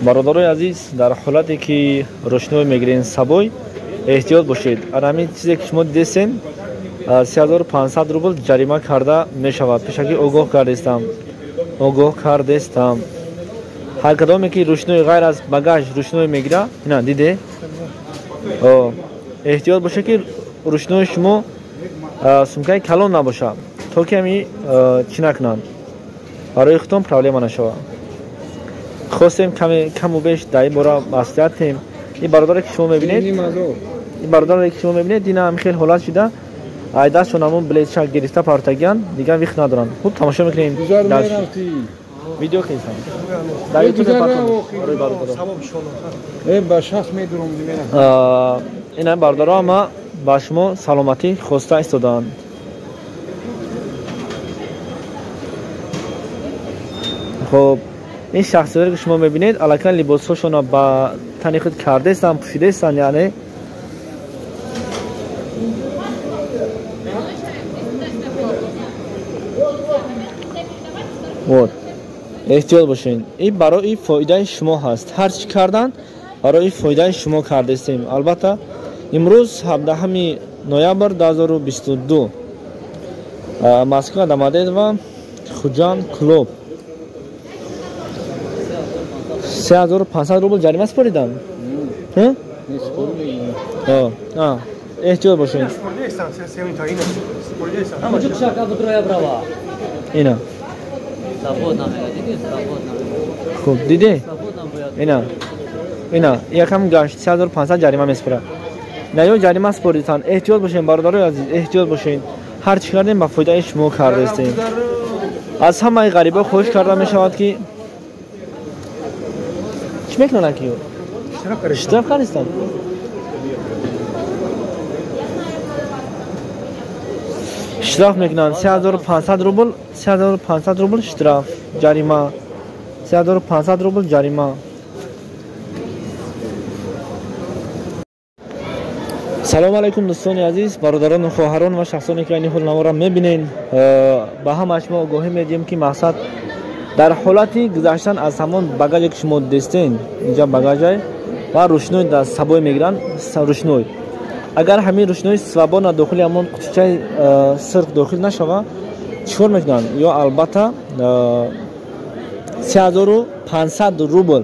Бародарои азиз, дар ҳолате ки рӯшноӣ мегирен сабой, эҳтиёт бошед. Ана ҳамин чизе ки шумо дидесен, 3500 рубл ҷарима карда мешавад. Пешакӣ огоҳ кардестам, огоҳ кардестам. Ҳар кадоме ки рӯшнои ғайр аз багаж рӯшноӣ мегира, ина диде, эҳтиёт бошед ки рӯшнои шумо сумкаи калон набошад, то ки ҳами чӣ накунанд, барои худтон проблема нашавад. Хостем каму беш дар ин бора маслиҳат тем. Ин бародаре ки шумо мебинед, ин бародаре ки шумо мебинед, ина ҳам хел ҳолат шида, ай дастшон ҳамон билетчак гирифта партагиян, дигар вихт надоранд. Хуб, тамошо мекунем. Видео кистам. Дар ютуб барои бародаро. Ина бародаро ҳама ба шумо саломатӣ хоста истодаанд. Хуб, ин шахсиятҳое ки шумо мебинед, аллакай либосҳошонро ба тани худ кардаестанд, пӯшидаестанд, яъне вот эҳтиёт бошед. Ин барои фоидаи шумо ҳаст. Ҳар чӣ кардан барои фоидаи шумо кардаистем. Албатта имрӯз 17 ноябр 2022, Москва, Домодедово, Хуҷанд, Клуб 3500 рубл ҷарима супориданд. Эҳтиёт бошед. Ина хуб диде, ина ина якам гашт 3500 ҷарима месупорад. На ё ҷарима супориданд. Эҳтиёт бошед, бародарои азиз, эҳтиёт бошед. Ҳар чӣ кардем ба фоидаи шумо кардаистем. Аз ҳамаи ғарибо хоҳиш карда мешавад ки чӣ мекунанд ки штраф кардистанд. Штраф мекунанд 3500 рубл, 3500 рубл штраф, ҷарима, 3500 рубл ҷарима. Салом алайкум дӯстони азиз, бародарону хоҳарон ва шахсоне ки айни ҳол наворро мебинед. Ба ҳамаи шумо огоҳӣ медиҳем ки мақсад дар ҳолати гузаштан аз ҳамон багаже ки шумо дидестен, инҷа багажай ва рӯшнои дар сабой мегиранд, рӯшной. Агар ҳамин рӯшнои свободно дохили ҳамон қутичаи сирқ дохил нашава, чӣ кор мекунанд? Ё албатта 3500 рубл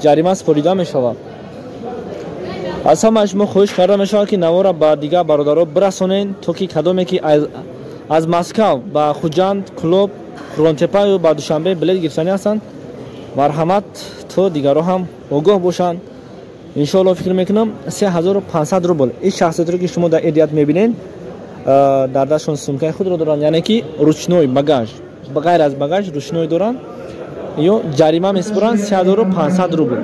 ҷарима супорида мешавад. Аз ҳамаи шумо хоҳиш карда мешавад ки навора ба дигар бародаро бирасонед, то ки кадоме ки аз Москав ба Хуҷанд, Клуб, Қурғонтепаю ба Душанбе билет гирифтанӣ ҳастанд, марҳамат то дигарро ҳам огоҳ бошанд. Иншоалло фикр мекунам 3500 рубл. Ин шахсиятро ки шумо дар эдият мебинед, дар дастшон сумкаи худро доранд, яъне ки ручной багаж, ғайр аз багаж ручной доранд, ё ҷарима месупоранд 3500 рубл.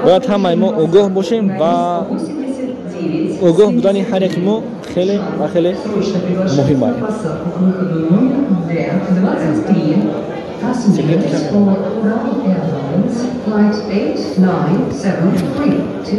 Бояд ҳамаи мо огоҳ бошем ва огоҳ будани ҳар яки мо хеле ва хеле муҳим аст. Flight 8973 to